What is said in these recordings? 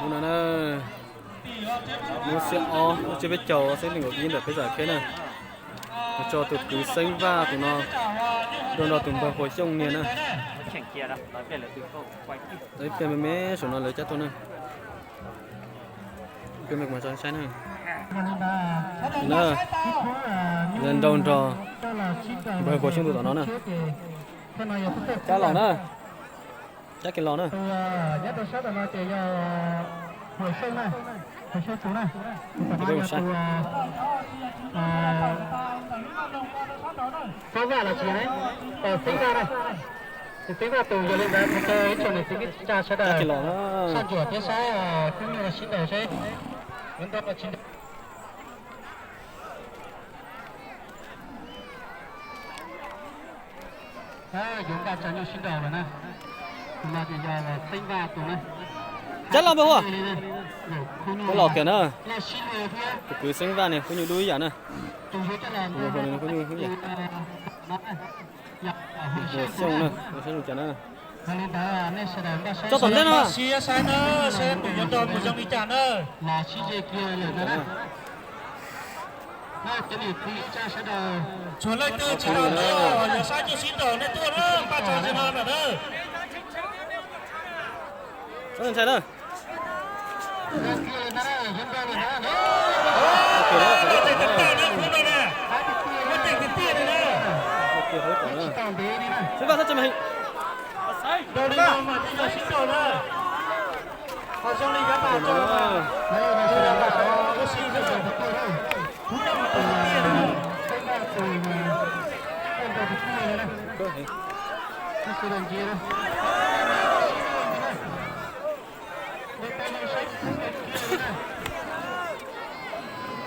Hnub no na, hnub xiab ob lub tsiab peb caug xeeb nees nkaum ib ntawm peb zos Kheb na, mus tso tus kwv Xeeb Vaj tus no dua nrog tus npawg Huas Xyooj niag na. Tau ib pliag me me saum no lawv cab tuaj na. Ib pliag me kuv mam tso saib na. Na, lawv nrau nrog npawg Huas Xyooj tus tom no na. Cab los na. Cab kiag los na. Nyob rau sab tom no ces yog Huas Xyooj na, Huas Xyooj tus na. Tom no yog tus Xeeb Vaj los tsis, Xeeb Vaj na. Tus Xeeb Vaj tus, yog li ntawd thov caw ib tsoom niam txiv kwv tij neej tsa sawv daws soj ntsuam thiab saib khub nyuj no sib nraus seb yuav nrau los tsis nrau. Yuav npaj tso nyuj sib nraus lawm na. Tus no ces yog Xeeb Vaj tus na. Cab los npawg Huas. Cab los kiag na. Tus kwv Xeeb Vaj niag khub nyuj dub ib yam na. Tus Huas Xyooj ib yam. Huas Xyooj na, saib zoo cas na. Tso tom ntej no. Siab saib na, saib tus yuav nrau mus zoo li cas na. Tsuas leej twg tsis nrau na, yog saib tsuas sib nrau nej tuaj na, npaj tso tsis no lawm na. Txhob ntshai na. Xeeb Vaj txhob ntshai mas.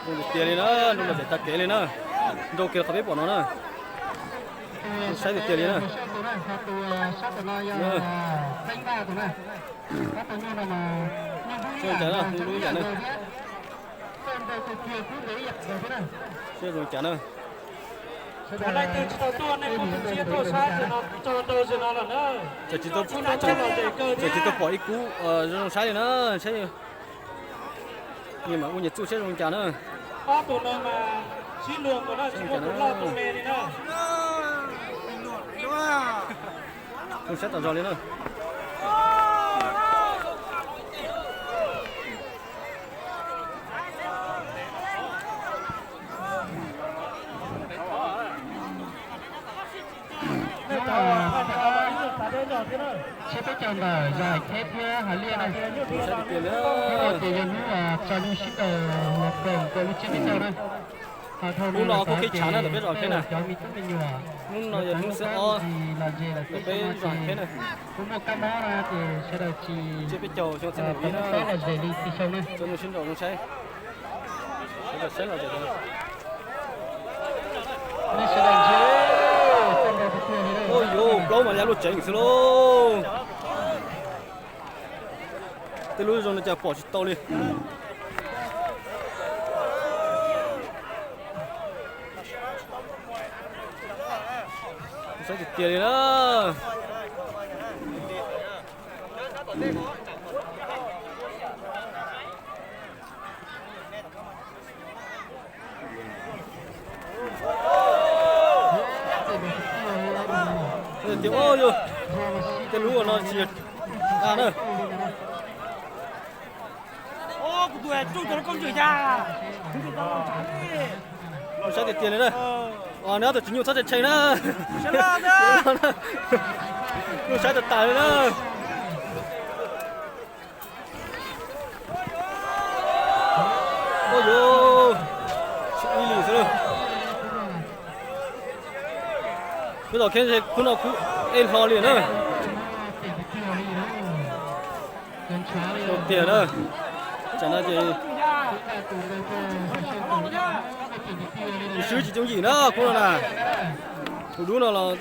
Zoo tiag tiag li na, nrau los txawm tag kev li na. Nrau kiag qhov peb pom no na. Zoo saib tiag tiag li na. Zoo cas na, zoo lub yam na. Seb zoo cas na. Txawm tsis tau pom ib kub zoo zoo saib li na, saib nyias mam ua nyias txuj saib zoo cas na. Zoo saib tas zog li na. Tshiab peb caug ntawm zos Kheb thiab Hav Liaj na. Hnub no ces yog hnub tso nyuj sib nraus los koom rau lub tsiab peb caug na. Hnub no kuj qhib tshav na tom peb zos Kheb na. Hnub no yog hnub xiab ob tom peb zos Kheb na. Tsiab peb caug xyoo ob txhiab nees nkaum ib na. Tso nyuj sib nraus zoo saib. Sawv daws saib los tias Ua yuav plaub mas ya luaj tsev xwb lauj. Tej lub zoo no cas pom tsis tau li. Saib tiag tiag li na. Tias, o, yog tej lub no tsis yog dag na. Saib tiag tiag li na. Neb ob tug tsis nyuj txhob tshee tshee na. Nyuj saib tas tas li na. Ua yuav, ib li xwb. Peb tom Kheb khub no kuj ej hlo li na. Zoo tiag na. Tsam no ces swb tsis yooj yim na khub no na. Tus dub no los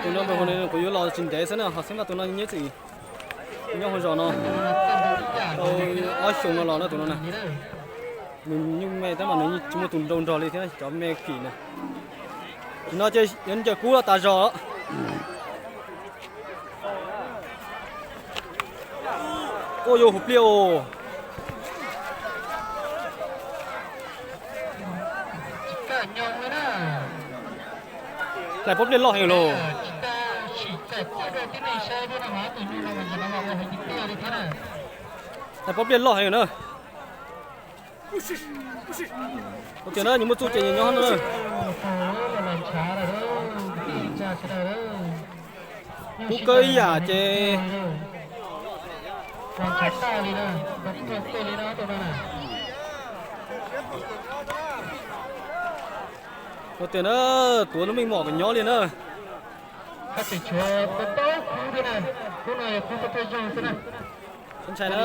tus no kuv yuav los tsis ntev xwb na, ho xeeb vaj tus no nyob txwm nyob hauv zos no tau ob xyoos no los na tus no na. Nws nyuj me tab mas nws tsis muaj tus nrau nrog li thiab cov me kim na. Nim no ces yuav ncaws kub los tas zog. Ua yuav hauv pliaj os. Hlais pob pliaj loj heev los. Hlais pob pliaj loj heev na. Ua tias na, nws muaj txuj ces nws nyob na. Kub kawg ib yam ces ua tias na, tuav lub meej mom kom nyob li na. Ntshai na.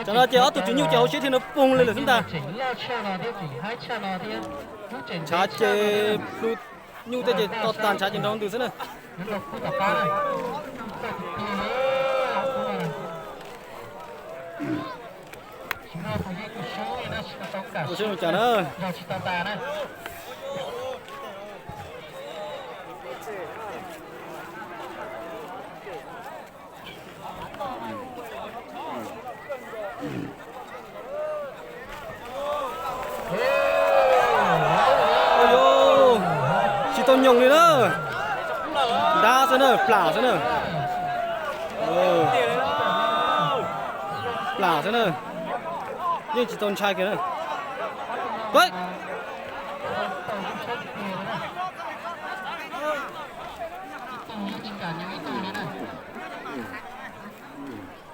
Tam no ces ob tug tswv nyuj ces hauv siab thiab no poog li lawm xwb ntag. Ntshav ces plhu nyuj tej ces to tag, ntshav ces nrov ntws xwb na. Ua siab zoo cas na. Tsis tau nyoos li na. Ntab xwb na, plam xwb na. Plam xwb na. Yeej tsis tau ntshai kiag na.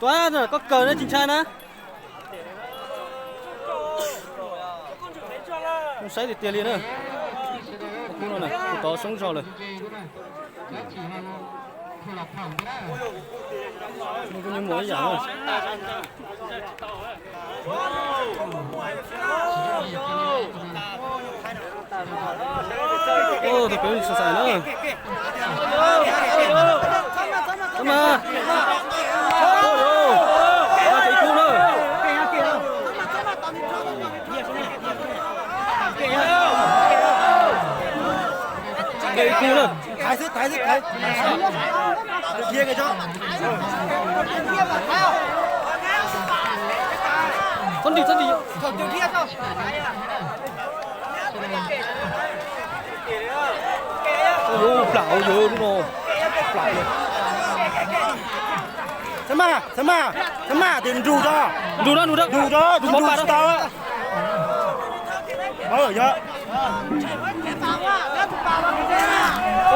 Tuav, koj kawg na, tsis ntshai na. Zoo saib tiag tiag li na. Kub no na, kuv tov soob zog lawm. Kuj nyob muaj ib yam na. Tus pem xav xaim na. Txhob mas. Ua kev kub na. Kev kub na. Txhob ntim, txhob ntim. Ua plam hauv yawg lub no. Plam li. Txhob maj, txhob maj, txhob maj, tus nrug tso. Nrug na, nrug na. Nrug tso, tus nrug tsis tau.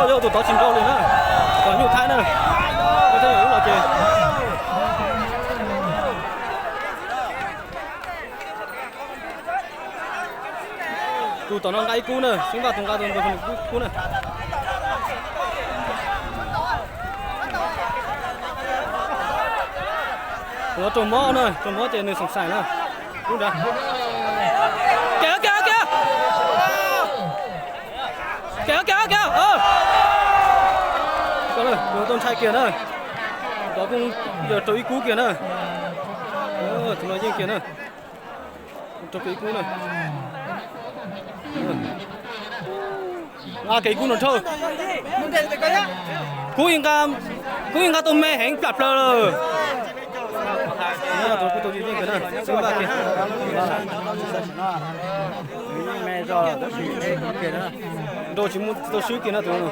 Yog tus tod tsis nrau li na. Kom nyuj thaib na. Ua tej lub no ces tus tom no nqa ib kub na, Xeeb Vaj tus nqa tus nrug kub na. Tus no raug mob na, raug mob ces nws xoom xaim na. Lub nrad. Kiag, kiag, kiag. Kiag, kiag, kiag. Tus tau ntshai kiag na. Tus tod kuj yog raug ib kub kiag na. Tus no yeej kiag na. Raug ib kub na. Nqa kev kub no dhau. Kub, kub nqa tau me heev plam plaws lawm. Tus kuj tau yeej kiag na, Xeeb Vaj kiag. Nrau tsis muaj tau swb kiag na tus no.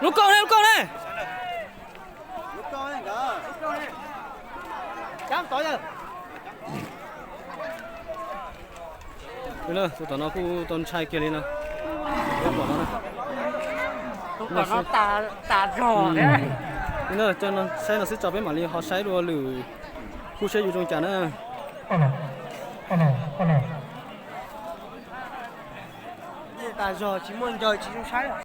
Lub kaub ne, lub kaub ne. Tus tom no kuj tau ntshai kiag li no. Saib no xwb tso peb mam li ho saib dua lwm khub saib yuav zoo cas na. Tas zog tsis muaj ncaws tsis zoo saib.